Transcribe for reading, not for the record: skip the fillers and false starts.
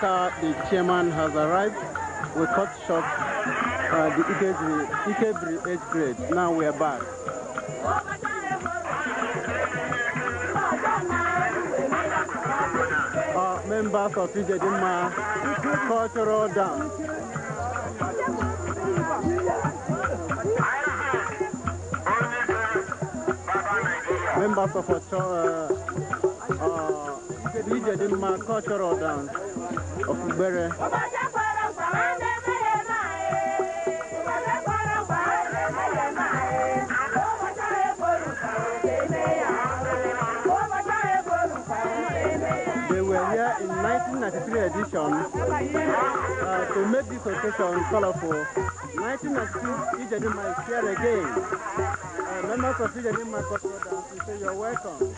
After the chairman has arrived, we cut short the Ikebiri age grade. Now we are back. Members of Ijedinma cultural dance. Members of Ijedinma cultural dance of Igbere. They were here in 1993 edition to make this occasion colorful. 1992 Ijedinma is here again. Members of Ijedinma cultural dance, we say you're welcome.